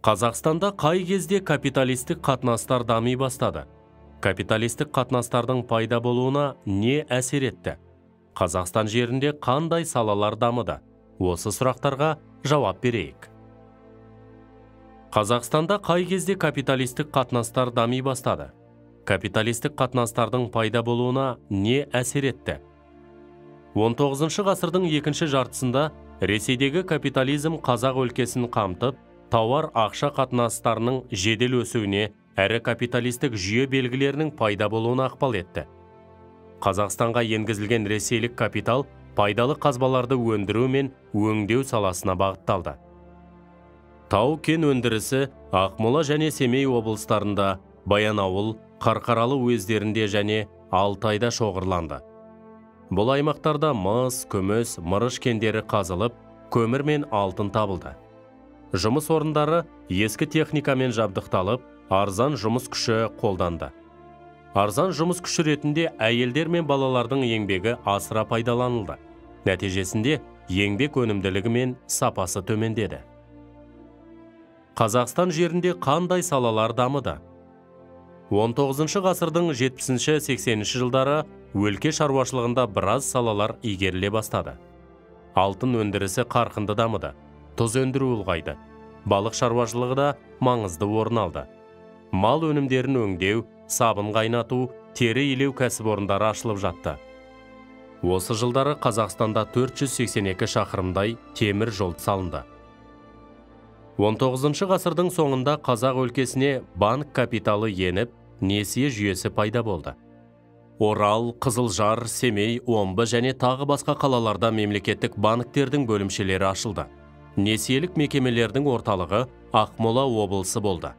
Қазақстанда қай кезде капиталистік қатынастар дами бастады? Капиталистік қатынастардың пайда болуына не әсер етті? Қазақстан жерінде қандай салалар дамыды? Осы сұрақтарға жауап берейік. Қазақстанда қай кезде капиталистік қатынастар дами бастады? Капиталистік қатынастардың пайда болуына не әсер етті? 19 ғасырдың екінші жартысында Ресейдегі капитализм қазақ өлкесін қамтып, тауар ақша қатынастарының жедел өсуіне әрі капиталистік жүйе белгілерінің пайда болуына ықпал етті. Қазақстанға енгізілген ресейлік капитал пайдалы қазбаларды өндіру мен өңдеу саласына бағытталды. Тау-кен өндірісі Ақмола және Семей облыстарында, Баянауыл, Қарқаралы уездерінде және Алтайда шоғырланды. Бұл аймақтарда мыс, күміс, мырыш кендері қазылып, көмір мен алтын табылды. Жұмыс орындары ескі техникамен жабдықталып, арзан жұмыс күші қолданды. Арзан жұмыс күші ретінде әйелдер мен балалардың еңбегі асыра пайдаланылды. Нәтижесінде еңбек өнімділігі мен сапасы төмендеді. Қазақстан жерінде қандай салалар дамыды? 19 ғасырдың 70-80 жылдары өлке шаруашылығында біраз салалар игеріле бастады. Алтын өндірісі қарқынды дамыды, тұз өндіру ұлғайды. Балық шаруашылығы да маңызды орын алды. Мал өнімдерін өңдеу, сабын қайнату, тері илеу кәсіпорындары ашылып жатты. Осы жылдары Қазақстанда 482 шақырымдай темір жол салынды. 19 ғасырдың соңында қазақ өлкесіне банк капиталы еніп, несие жүйесі пайда болды. Орал, Қызылжар, Семей, Омбы және тағы басқа қалаларда мемлекеттік банктердің бөлімшелері ашылды. Несиелік мекемелердің орталығы Ақмола облысы болды.